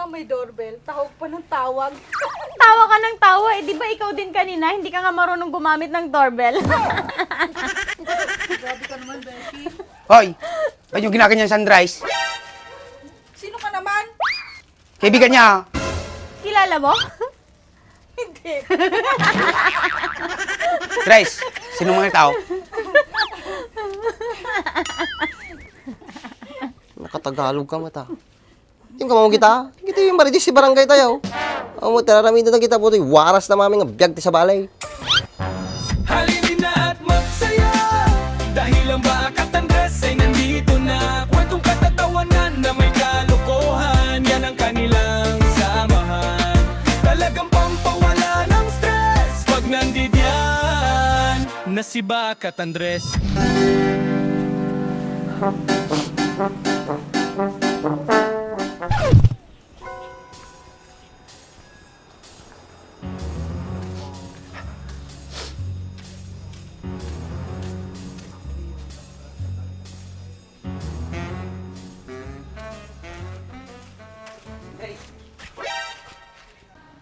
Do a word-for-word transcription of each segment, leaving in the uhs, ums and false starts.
May doorbell. Tawag pa ng tawag. Tawa ka ng tawa eh. Di ba ikaw din kanina, hindi ka nga marunong gumamit ng doorbell? Grabe ka naman, Beshi. Hoy! Ba't yung ginaganyan si Andres? Sino ka naman? Kaibigan niya. Kilala mo? Hindi. Andres, sino mga tao? Nakatagalog ka, mata. Yung kamao kita, kita yung marites ti barangay tayo. Amo, tararamida na kita, putoy, waras na maming biag ti sa balay. Halina at magsaya, dahil ang Bakat Andres ay nandito na. Kwentong katatawanan na may kalokohan, yan ang kanilang samahan. Talagang pampawala ng stress pag nandidiyan na si Bakat Andres.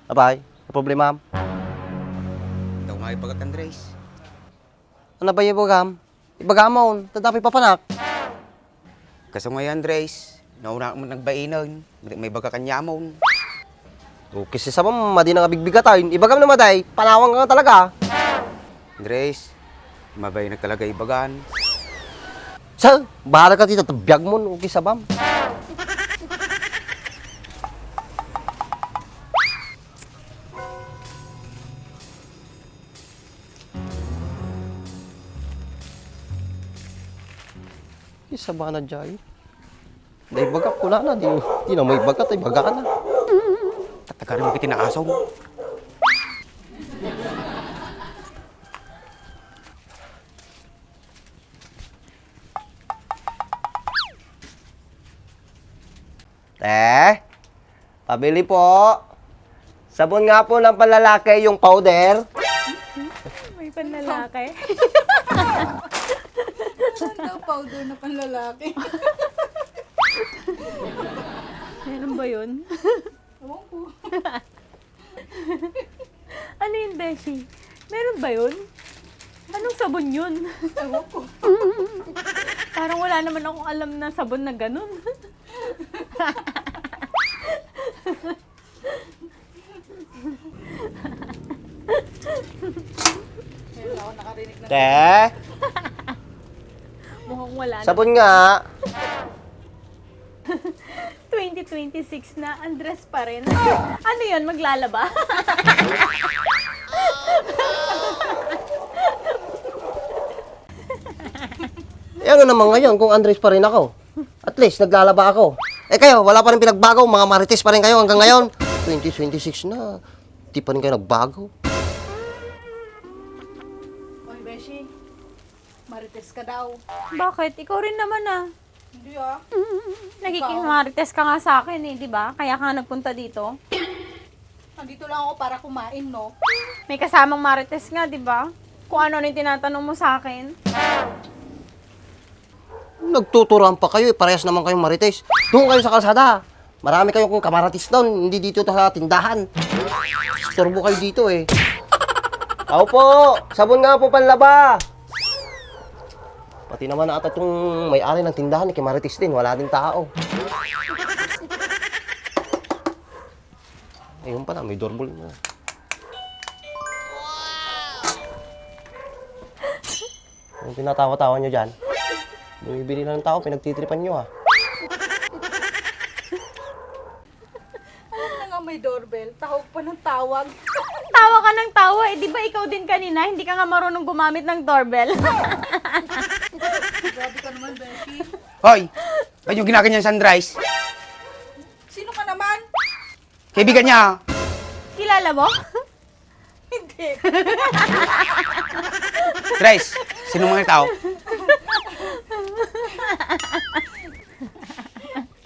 Apay, ano problema? Daw nga ibagat, Andres. Ano ba yung ibagam? Ibagamon, tadapay papanak. Kaso ngayon, Andres, nauna mo nagbainag, may, may baga kanyamon. O, kasi sa mama, di na nga bigbigatan. Ibagam na maday, panawang ka talaga. Andres, mabay na talaga ibagan. Sa, bahala ka dito, tabiag mo, okay, sabam. Isa ba na jay? Dahil bagak ko na, di, di na may bagat, ay baga na. Tatagarin mo kiti naasaw mo. Eh? Pabili po. Sabon nga po ng panlalaki, yung powder. May panlalaki? Meron daw powder na panlalaki. Meron ba yun? Ewan ko. Ano yun, Beshi? Meron ba yun? Anong sabon yun? Ewan ko. Parang wala naman akong alam na sabon na ganun. Ngayon lang ako nakarinig ng Te? Mukhang wala na. Sabon nga. Twenty twenty-six na, Andres pa rin. Ano yun, maglalaba? Eh, ano naman ngayon kung Andres pa rin ako? At least, naglalaba ako. Eh kayo, wala pa rin pinagbago, mga marites pa rin kayo hanggang ngayon. Twenty twenty-six na, di pa rin kayo nagbago. Oy, Beshi, marites ka daw. Bakit? Ikaw rin naman ah. Hindi ah. Nagiging marites ka nga sa akin eh, di ba? Kaya ka nga nagpunta dito. Nandito lang ako para kumain, no? May kasamang marites nga, di ba? Kung ano-ano yung tinatanong mo sa akin. Nagtuturoan pa kayo eh, parehas naman kayong marites. Doon kayo sa kalsada. Marami kayong kamarites doon, hindi dito sa tindahan. Istorbo kayo dito eh. Aw po, sabon nga po panlaba. Pati naman ata itong may-ari ng tindahan, eh, kimarites din, wala ding tao. Ayun pala, may doorbell na. Anong tinatawa-tawa nyo dyan? Bumibili lang ng tao, pinagtitripan nyo ah. Alam na nga may doorbell, tawag pa ng tawag. Tawa ka ng tawa eh. Di ba ikaw din kanina, hindi ka nga marunong gumamit ng doorbell? Grabe ka naman, Beshi. Hoy! Ba't yung ginaganyan si Andres? Sino ka naman? Kaibigan niya. Kilala mo? Hindi. Andres, sino mga tao?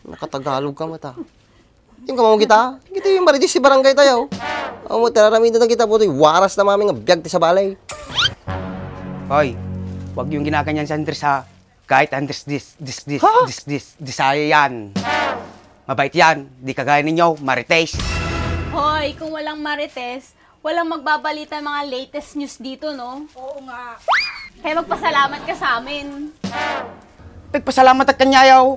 Nakatagalog ka, mata. Yung kamao kita, kita yung marites ti barangay tayo. Amo, tararamida na kita, putoy, waras na maming biag ti sa balay. Hoy, wag yung ginaganyan si Andres, ha? Kahit Andres dis, dis, dis, Ha? dis, dis, Disayan. Mabait yan. Di kagaya ninyo, marites. Hoy, kung walang marites, walang magbabalita mga latest news dito, no? Oo nga. Kaya magpasalamat ka sa amin. Pagpasalamat at kanyayaw.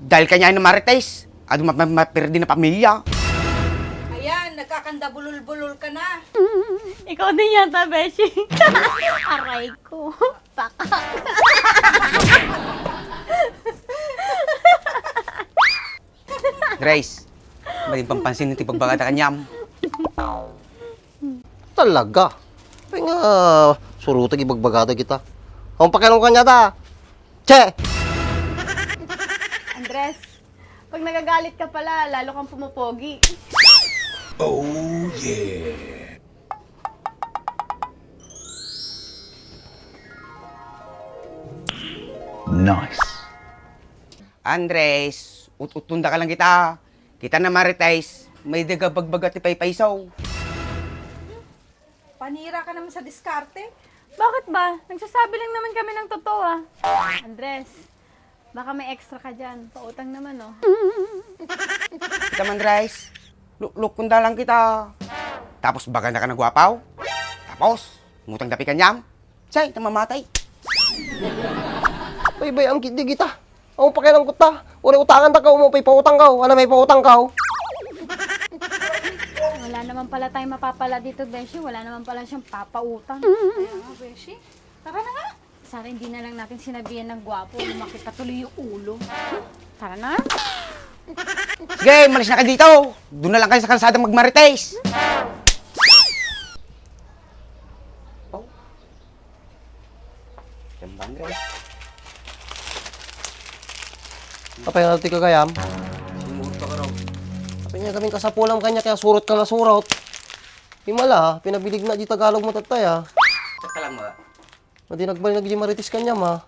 Dahil kanyayaw na marites, adu ma-, ma-, maperdi na pamilya. Ayan, nagkakanda bulol-bulol ka na. Ikaw din yata, Beshi. Aray ko. Pakak. Grace, madi pampansin ti pagbagata kaniam. Talaga? Ay nga, surutag ibagbagada kita. Ang pakialam kanya ta. Che! Andres, pag nagagalit ka pala, lalo kang pumapogi. Oh, yeah. Nice. Andres, ut-utunda ka lang kita. Kita na marites, may daga bagbaga ti paypayso. Panira ka naman sa diskarte. Bakit ba? Nagsasabi lang naman kami ng totoo, ah. Andres, baka may extra ka dyan. Pautang naman, oh. Kita man, Andres. Luklukunda lang kita. Tapos baganda ka nagwapaw. Tapos, ngutang dapi kaniam. Say, ta mamatay. Bay, bay, ang gidi kita. Ang pakialam ko ta. Uri utangan ta ka, umo pay pautang ka. Ano may pautang ka? Wala naman pala tayong mapapala dito, Beshi. Wala naman pala siyang papautang. Kaya nga, Beshi. Tara na nga. Sana hindi na lang natin sinabihan ng gwapo. Lumaki pa tuloy yung ulo. Tara na. Sige, malis na kayo dito. Doon na lang kayo sa kalsadang magmarites. Oh. Yan ba, Andres? Apay nga ti kagayam? Sumurot ka raw. Apay nga kaming kasapulam kanya, kaya surot ka nga surot. Himala, pinabilig na di Tagalog mo, tatay, ah. Sakta lang, mga. Madi nagbalin nagdi marites kanya, ma.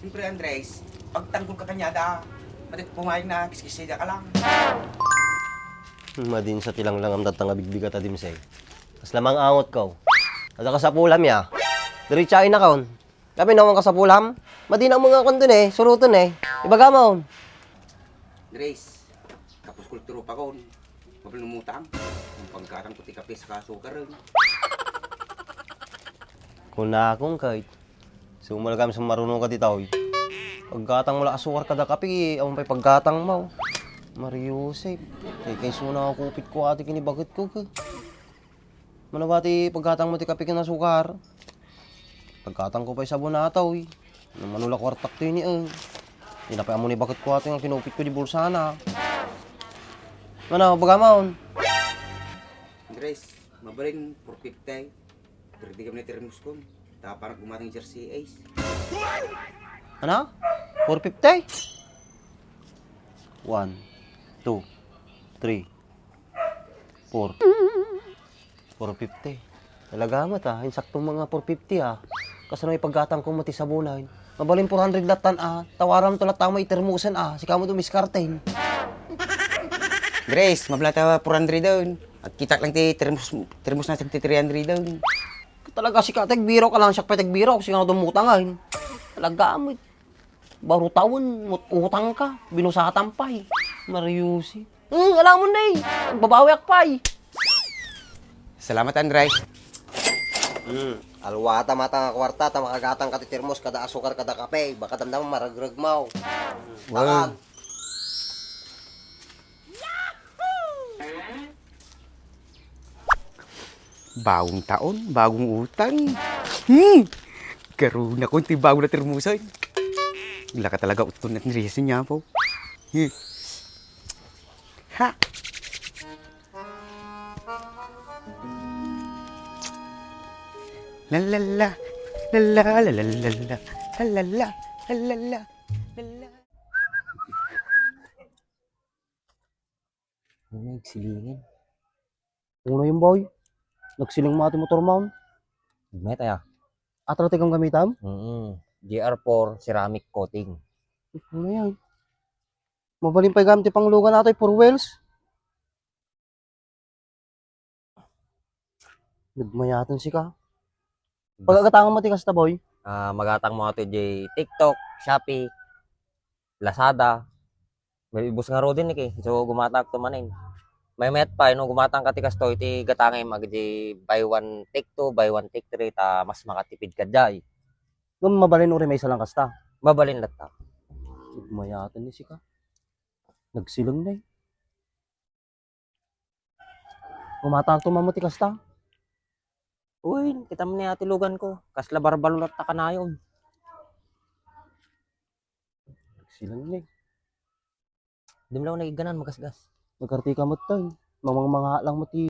Siyempre, Andres, pagtanggol ka kanya da, madi pumayag na kiskisida ka lang. Madin sa tilanglangam datang a bigbigat a dimsay. Kas lamang angot ko. Kada kasapulam ya. Diretsain na kaon. Kami naman kasapulam. Madi na mga kondon eh, surutun eh. Ibaga mo. Andres, kapos kulturo pa kon. Mabalin umutang. Ang paggatang ko ti kape sa kasukar, eh. Kunakon kay, sumalgam sa marunong ka ditoy. Paggatang mo la asukar kada kape, awan pay paggatang mo. Mario Joseph, kay, kay suna ako kupit ko ati kini bakit ko, kay. Mano ba ti paggatang mo ti kape ken asukar? Paggatang ko pay sabon ata, uy. Nang manula kwartak ti ni, eh. Di na pay ammo ni bakit ko ati nga kinupit ko di bulsana. Mano, baga maon? Andres, mabalin, four fifty. Perdi kami ni termos kon. Tapanak gumatang jersey ace. Ano? Four fifty? One, two, three, four. Four fifty. Talaga met, ah. Insakto mga four fifty, ah. Kasano ipaggatang ko mati sabunan? Mabalin four hundred latan, ah. Tawaram to latan may termosan, ah. Sika mo dumiskarten. Grace, mabla ta four hundred doon. Agkitak lang ti termos, termos na ti three hundred doon. Talaga sika, tagbiro ka lang, siak pay tagbiro, sika nga dumutang, ah. Talaga, amoy. Baro taon, mut-, utang ka, binusatan pay. Mariusi. Hmm, alam mo na eh. Babawiak pay. Salamat, Andres. Hmm, alwata mata nga kwarta, ta makagatang ka ti termos, kada asukar, kada kape. Baka damdama, maragrag mo. Wow. Takan. Bagong taon, bagong utang. Hmm! Karon na kon ti bago na termosan. Laka talaga utton at niriyasan niya po. Hmm. Ha! La la la, la la la la la la, la la la, la la la, la la. Ano yung silingin? Una yung boy. Nagsiling mo ati motor mo. Met aya. At talagang gamitam? Mm. G R four ceramic coating. Ano yan? Mabalin pa'y gamit yung panglugan nato, four wheels. Nagmayatan si ka. Pag-agatangan mo ti kasta, boy? Ah, magatang mo ato di TikTok, Shopee. Lazada. May ibus nga rudin ni ki. So, gumatakto manen. Maymayat pa, no, gumatang ka ti kastoy, ti gatangem, agidi buy one, take two, buy one, take three, ta mas makatipid ka jay. Ngem mabalin uray maysa lang kasta. Mabalin latta. Mayatan ni sika. Nagsilang na eh. Gumatakto man mo ti kasta. Uy, kita mo ni ati lugan ko. Kasla barbalo latta kanayon. Nagsilang na eh. Di mo lang nagigganan, magasgas. Nagkarti ka mo tayo. Mamang mga lang mo ti